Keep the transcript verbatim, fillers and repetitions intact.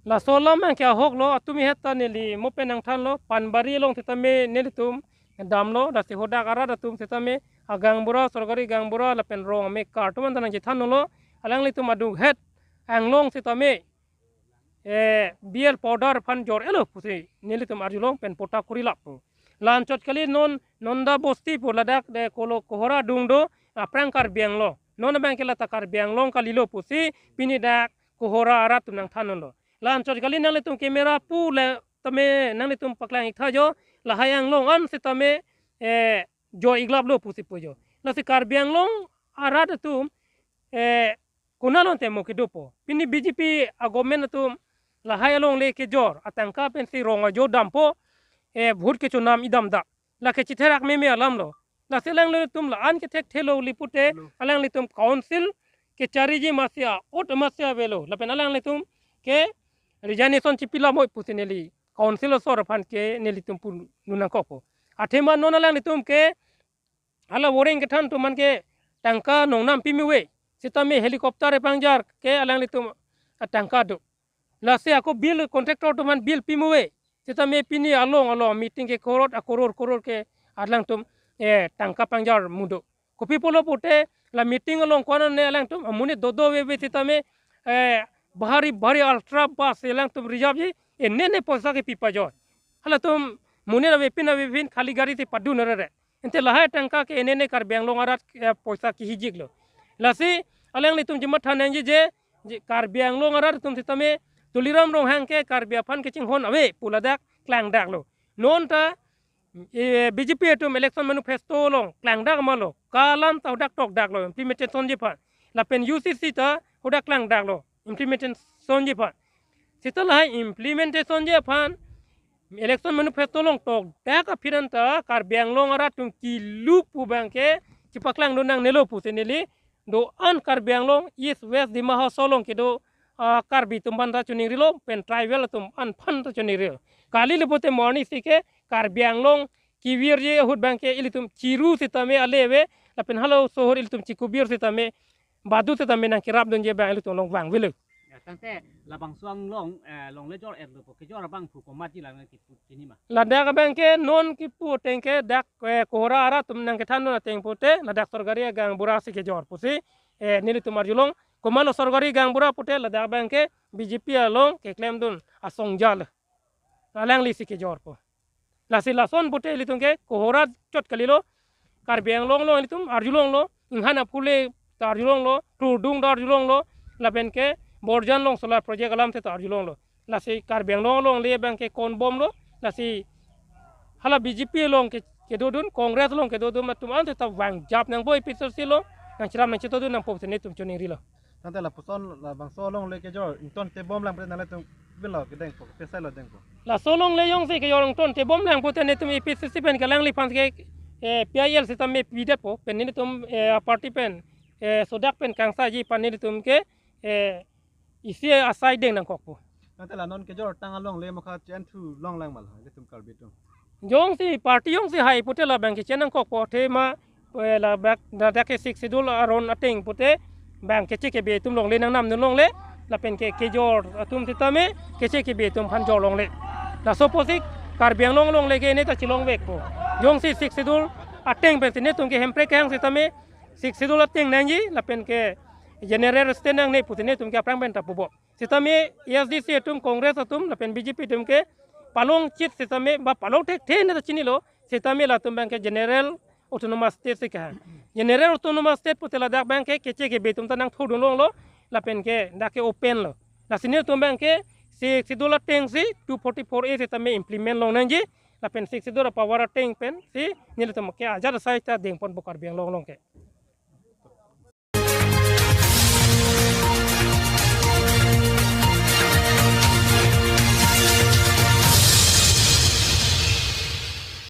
Laso alam abangke ahok lo, atumi het ta neli mo pen nangthanlo, Panbari along sitame nelitum damlo, lasi hadak arat atum sitame, agaonbura, sorkari gaonbura, lapen rong amekar atum anta nangchethanlo, alanglitum aduk het Anglong sitame, eh, B L powder aphan jor-elo pusi nelitum arjulong pen pota kuri lappo. La-anchot kali non Nonda Bosti pu ladak de kolo Kohora adung do, aphrang Karbi Anglong. Non abangke lata Karbi Anglong kalilo pusi pini dak Kohora arat atum nangthanlo. La-anchot kali nanglitum camera pu le tame nanglitum paklang-ik tha jo, lahai Anglong an sitame, eh, jo-ik laplo pusi pu jo. Lasi Karbi Anglong arat atum, eh, konatlo ante mo kedopo. Pini B J P a-government atum lahai alongle kejor atangka pensi rong ajo dampo, eh, vote kechonam idam da. Lake chitherak meme alam lo. Lasi alanglitum la-an kethekthelo li pute, Hello. alanglitum council kechariji masi a-ot masi avelo. Lapen alanglitum ke resignation chipi lamoi pusi neli council asor aphan ke nelitum pu nangkokpo. Athema non alanglitum ke hala voreng kethan atum an ke tangka nongnam pimi ave. Sitame helicopter epangjar ke alanglitum atangka do. Lasi ako bill contractor atum an bill pimi ave. Sitame pini along along meeting ke korot akoror koror ke alangtum, eh, tangka pangjar mudo. Kopi pulo pute la meeting along ko-an ne alangtum amonit dodo ave ave sitame, eh, bhari bhari ultra bus alangtum reserve ji, enene poisa kepi pajoi. Halatum monit avepin avepin khali gari si padun rere. Ante lahai tangka ke enene Karbi Anglong arat, eh, poisa kihijiklo. Lasi alanglitum chematha nangji je, je Karbi Anglong arat atum sitame Tuliram Ronghang ke Karbi aphan kachinghon ave pu ladak klangdaklo. Non ta, eh, B J P atum election manifesto along klangdak ma lo, kalam ta hadak tokdaklo implementation ji aphan. Lapen U C C ta hadak klangdaklo implementation ji aphan. Sita lahai implementation ji aphan election manifesto along tokdak aphi anta Karbi Anglong arat atum kilu pu abangke chepaklang do nangnelo pusi neli do-an Karbi Anglong East West Dima Hasao along kedo, ah, Karbi atum aphan ta choningrilo, pen tribal atum an aphan ta choningrilo. Kali le pute morning si ke Karbi Anglong kevirji ahut abangke ilitum chiru sitame ale ave, lapen halaso ahut ilitum chikubir sitame badu sitame nangkerapdunji abang ilitum along vangvelo. Ya, tangte labangso Anglong, eh, longle jor-etlo pu kejor abang pu komatji lang kipu chini ma? Ladak abangke non kipu ateng ke dak, eh, Kohora arat atum nangkethandun ateng pute, ladak sorkari agaonbura si kejor pusi, eh, nelitum arjulong. Komatlo sorkari gaonbura pute ladak abangke B J P along keklemdun asong jal. Alangli si kejorpo. Lasi lason pute ilitum ke Kohora chot kalilo, Karbi Anglong along ilitum arjulonglo, Inghan Aphule ta arjulonglo, Turdung ta arjulonglo, lapen ke Borjan along solar project alam te ta arjulonglo. Lasi Karbi Anglong alongle abangke konbomlo, lasi hala B J P along ke, kedodun, Congress along kedodun atum ante ta vangjap nangpo A P H L C along, nangcherap nangchetodun nangpo pusi nelitum choningrilo. Tangte lapuson labangso alongle kejor ingtontebom lang pute nanglitum pilo kedengpo, pesai lo dengpo? Laso alongle jongsi kejor ingtontebom lang pute nelitum A P H L C pen ke alangliphan ke, eh, P I L sitame pidetpo, pen nelitum, eh, party pen, eh, sodak pen kangsaji aphan nelitum ke, eh, isi asai deng nangkokpo. Tangte la non kejortang alongle mokha chen thu longlang ma la ilitum Karbi atum? Jongsi party jongsi hai pute labangke chen nangkokpo, athema, eh, labak, ladak ke Sixth Schedule aron ateng pute bang keche kebe atum longle nangnamdun longle, lapen ke kejor atum sitame keche kebe atum aphan jor longle. Laso apotsi Karbi Anglong alongle ke ne ta chilongvekpo. Jongsi Sixth Schedule ateng pensi nelitum ke Hemprek kehang sitame Sixth Schedule ateng nangji, lapen ke general state nangne pusi nelitum ke aphrang pen ta pupo. Sitame A S D C atum, Congress atum, lapen B J P atum ke palong chit sitame, ba palong thekthe ne ta chinilo, sitame latum abangke General Autonomous State si kehang. General Autonomous State pute ladak abangke keche kebe atum ta nangthodun longlo, lapen ke dak ke open lo. Lasi nelitum abangke Sixth Schedule ateng si two forty-four A sitame implement long nangji, lapen Sixth Schedule power ateng pensi nelitum ke ajat asai ta dengponpo Karbi Anglong along ke.